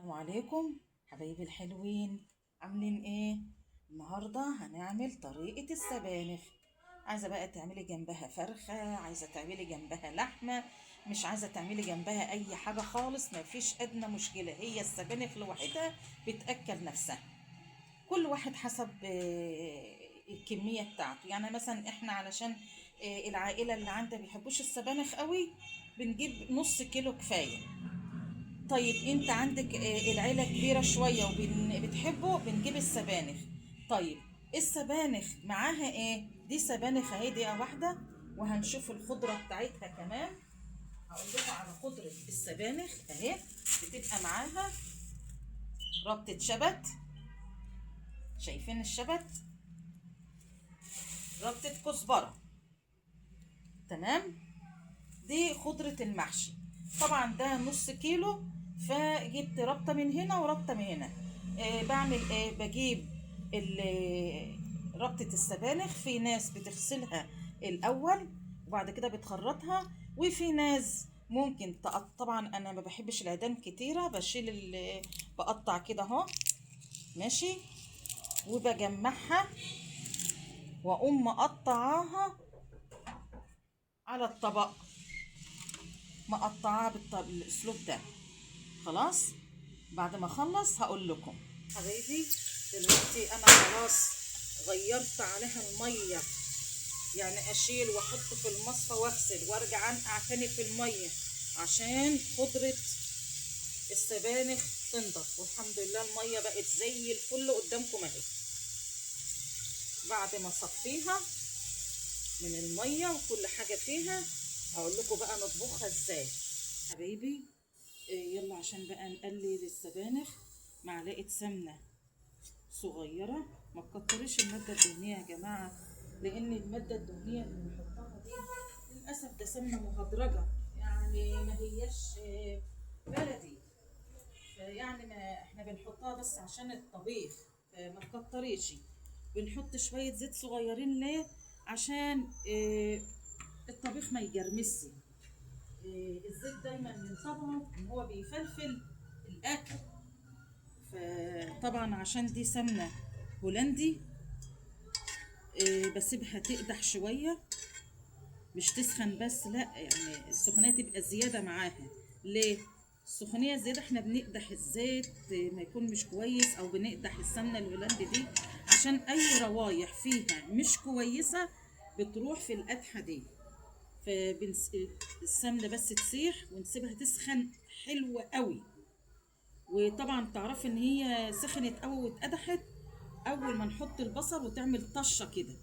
السلام عليكم حبايبي الحلوين، عاملين ايه؟ النهارده هنعمل طريقه السبانخ. عايزه بقى تعملي جنبها فرخة، عايزه تعملي جنبها لحمه، مش عايزه تعملي جنبها اي حاجة خالص، مفيش ادنى مشكلة. هي السبانخ لوحدها بتاكل نفسها، كل واحد حسب الكمية بتاعته. يعني مثلا احنا علشان العائلة اللي عندها بيحبوش السبانخ قوي بنجيب نص كيلو كفاية. طيب انت عندك العيلة كبيرة شوية وبتحبه بنجيب السبانخ. طيب السبانخ معاها ايه؟ دي سبانخ اهي، دقيقة واحدة وهنشوف الخضرة بتاعتها كمان. هقول لكم على خضرة السبانخ اهي، بتبقى معاها ربطه شبت، شايفين الشبت، ربطه كزبره، تمام. دي خضرة المحشي. طبعا ده نص كيلو، فجبت ربطه من هنا وربطه من هنا. بعمل ايه؟ بجيب ربطه السبانخ. في ناس بتغسلها الاول وبعد كده بتخرطها، وفي ناس ممكن تقطع. طبعا انا ما بحبش العيدان كتيرة، بشيل بقطع كده اهو، ماشي، وبجمعها واقوم مقطعاها على الطبق، مقطعاها بالاسلوب ده. خلاص بعد ما اخلص هقول لكم. حبايبي دلوقتي انا خلاص غيرت عليها المية، يعني اشيل واحط في المصفى واغسل وارجع انقع تاني في المية عشان خضرة السبانخ تنضف. والحمد لله المية بقت زي الفل قدامكم اهي. بعد ما اصفيها من المية وكل حاجة فيها اقول لكم بقى نطبخها ازاي. حبايبي يلا عشان بقى نقلل السبانخ. معلقه سمنه صغيرة، ما تكتريش المادة الدهنية يا جماعة، لان المادة الدهنية اللي بنحطها دي للاسف ده سمنه مهدرجه، يعني ما هياش بلدي، فيعني ما احنا بنحطها بس عشان الطبيخ، فما تكتريش. بنحط شوية زيت صغيرين ليه؟ عشان الطبيخ ما يجرمسش. الزيت دايما من طبعه ان هو بيفلفل الاكل، فطبعا عشان دي سمنه هولندي بسيبها تقدح شوية، مش تسخن بس، لا يعني السخونيه تبقى زيادة معاها. ليه السخونيه زيادة؟ احنا بنقدح الزيت ما يكون مش كويس، او بنقدح السمنة الهولندي دي عشان اي روايح فيها مش كويسة بتروح في القدحه دي. فالسمنه بس تسيح ونسيبها تسخن حلوة قوي. وطبعا تعرفي ان هي سخنت قوي واتقدحت اول ما نحط البصل وتعمل طشه كده،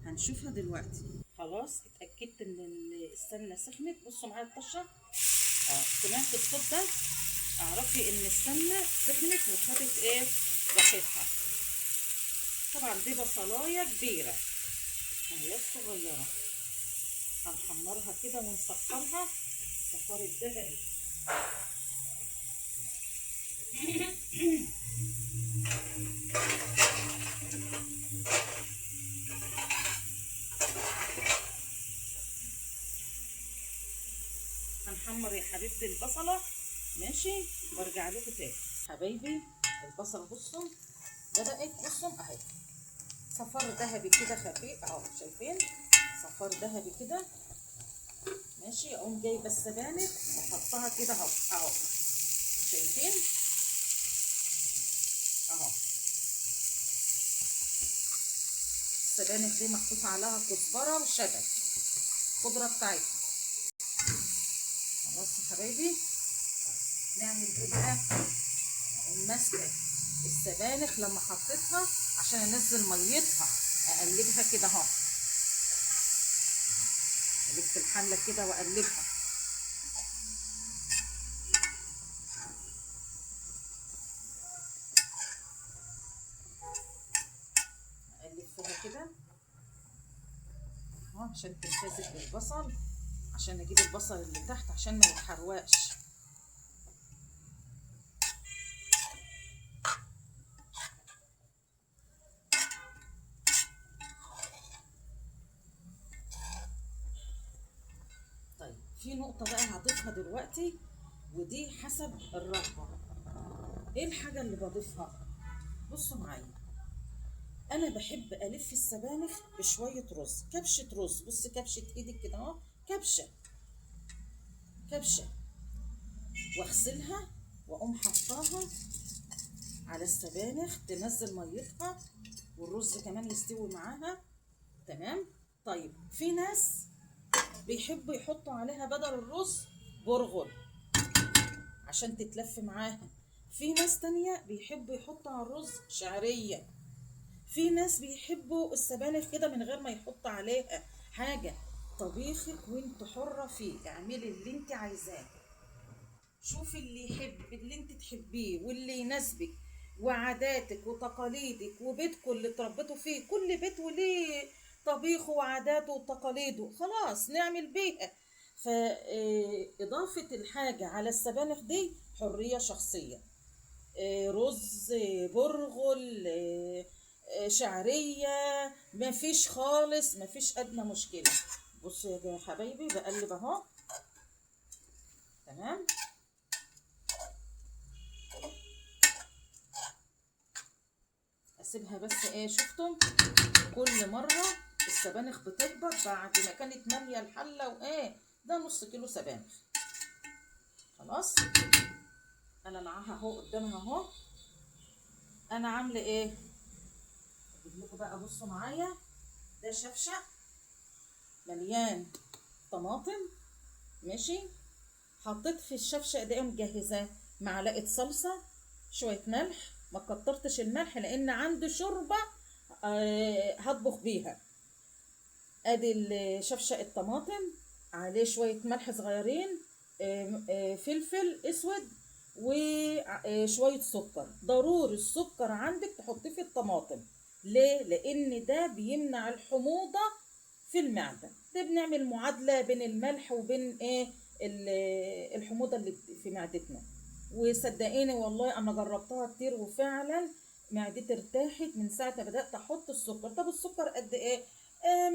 هنشوفها دلوقتي. خلاص اتاكدت ان السمنة سخنت. بصوا معايا الطشه، سمعت الصوت ده، اعرفي ان السمنة سخنت وخدت ايه راحتها. طبعا دي بصلايه كبيرة هي صغيرة، هنحمرها كده ونصفرها صفار الذهبي. هنحمر يا حبيبتي البصله، ماشي، وارجع لكم تاني. حبايبي البصله بصوا بدات، بصوا اهي صفار ذهبي كده خفيف اهو، شايفين صفار ذهبي كده، ماشي. اقوم جايبه السبانخ واحطها كده اهو اهو، شايفين اهو. السبانخ دي محطوط عليها كزبره وشبت، الخضرة بتاعتها. خلاص يا حبايبي نعمل ايه بقى؟ اقوم ماسكه السبانخ لما حطيتها عشان انزل ميتها، اقلبها كده اهو، قلبت الحلة كده واقلبها. اقلبها كده اهو عشان تمتزج بالبصل، عشان اجيب البصل اللي تحت عشان ما يتحرقش. طيب في نقطة بقى هضيفها دلوقتي، ودي حسب الرغبة. ايه الحاجة اللي بضيفها؟ بصوا معايا، انا بحب الف السبانخ بشوية رز، كبشة رز. بص كبشة ايدك كده اهو، كبشة كبشة، واغسلها واقوم حطاها على السبانخ تنزل ميتها، والرز كمان يستوي معاها. تمام. طيب في ناس بيحبوا يحطوا عليها بدل الرز برغل عشان تتلف معاها، في ناس تانية بيحبوا يحطوا على الرز شعرية، في ناس بيحبوا السبانخ كده من غير ما يحط عليها حاجة. طبيخك وانت حرة فيه، اعملي اللي انت عايزاه، شوفي اللي يحب اللي انت تحبيه واللي يناسبك، وعاداتك وتقاليدك وبيتكم اللي اتربيتوا فيه. كل بيت وليه طبيخه وعاداته وتقاليده، خلاص نعمل بيها. فإضافة الحاجة على السبانخ دي حرية شخصية، رز، برغل، شعرية، مفيش خالص، مفيش أدنى مشكلة. بصوا يا حبايبي بقلب اهو. تمام. اسيبها بس ايه، شفتم كل مرة السبانخ بتكبر بعد ما كانت مالية الحلة، وايه ده نص كيلو سبانخ. خلاص انا معاها اهو، قدامها اهو. انا عامله ايه؟ اجيب لكم بقى، بصوا معايا، ده شفشق مليان طماطم، ماشي. حطيت في الشفشق ده مجهزاه معلقه صلصه، شوية ملح، ما كترتش الملح لان عنده شوربة هطبخ بيها. ادي شفشق الطماطم عليه شوية ملح صغيرين، فلفل اسود، وشوية سكر. ضروري السكر عندك تحطيه في الطماطم. ليه؟ لان ده بيمنع الحموضة في المعدة. ده بنعمل معادلة بين الملح وبين ايه الحموضة اللي في معدتنا. وصدقيني والله انا جربتها كتير، وفعلا معدتي ارتاحت من ساعة ما بدات احط السكر. طب السكر قد ايه؟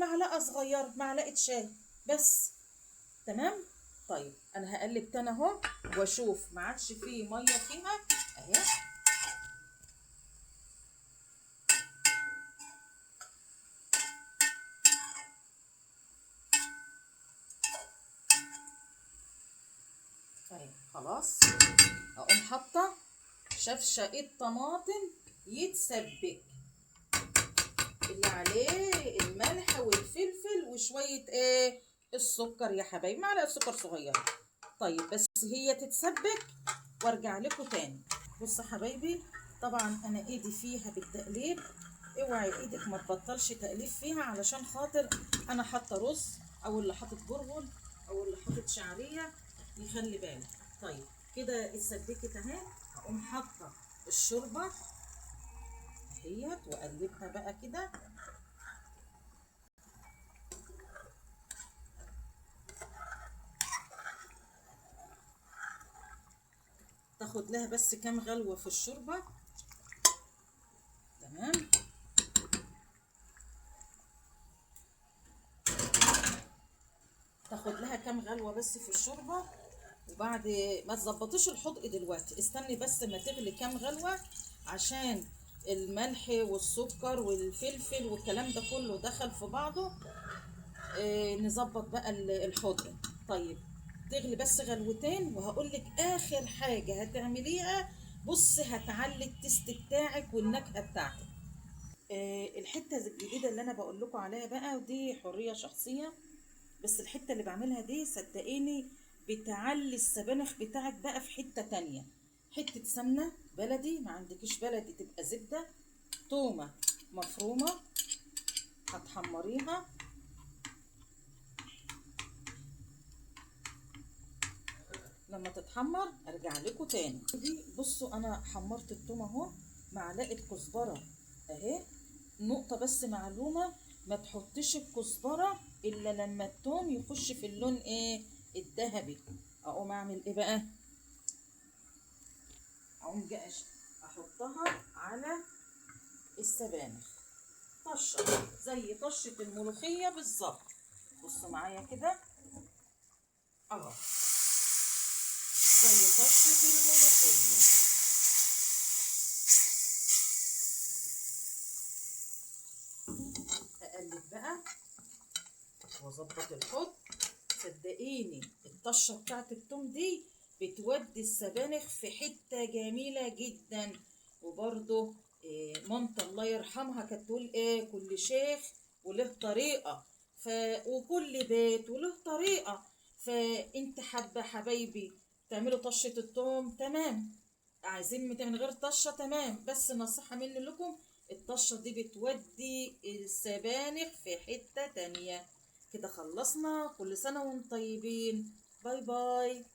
معلقه صغيرة، معلقه شاي بس. تمام. طيب انا هقلب تاني اهو واشوف ما عادش فيه مية فيها اهي. طيب خلاص اقوم حاطه شفشقه الطماطم يتسبك اللي عليه الملح والفلفل وشوية ايه السكر يا حبايبي، معلقه سكر صغيرة. طيب بس هي تتسبك وارجع لكم تاني. بصوا حبايبي، طبعا انا ايدي فيها بالتقليب، اوعي ايدك ما تبطلش تقليب فيها، علشان خاطر انا حاطه رز او اللي حاطط برغل او اللي حاطط شعرية، يخلي بالك. طيب كده اتسبكت اهي، هقوم حاطه الشوربة اهيت واقلبها بقى كده. تاخد لها بس كام غلوه في الشوربة. تمام. تاخد لها كام غلوه بس في الشوربة، وبعد ما تظبطيش الحدق دلوقتي، استني بس ما تغلي كام غلوه عشان الملح والسكر والفلفل والكلام ده كله دخل في بعضه. نظبط بقى الحدق. طيب تغلي بس غلوتين، وهقولك اخر حاجة هتعمليها. بصي هتعلي التست بتاعك والنكهه بتاعتك. الحتة الجديدة اللي انا بقول لكم عليها بقى، ودي حرية شخصية، بس الحتة اللي بعملها دي صدقيني بتعلي السبانخ بتاعك بقى في حتة تانية. حتة سمنه بلدي، ما عندكيش بلدي تبقى زبدة، تومة مفرومه هتحمريها، لما تتحمر ارجع لكم تاني. دي بصوا انا حمرت التومه اهو، معلقه كزبره اهي. نقطة بس معلومة، ما تحطيش الكزبره الا لما التوم يخش في اللون ايه الذهبي. اقوم اعمل ايه بقى؟ اقوم جاش احطها على السبانخ طشه زي طشه الملوخية بالظبط. بصوا معايا كده اهو، زي طشه الملوخية. واظبط الحوض. صدقيني الطشه بتاعت التوم دي بتودي السبانخ في حتة جميلة جدا. وبرده مامتي الله يرحمها كانت تقول ايه، كل شيخ وله طريقه، وكل بيت وله طريقه. فانت حابة حبايبي تعملوا طشه التوم، تمام. عايزين من غير طشه، تمام. بس نصيحة مني لكم، الطشه دي بتودي السبانخ في حتة تانية. كده خلصنا، كل سنة وانتم طيبين. bye bye.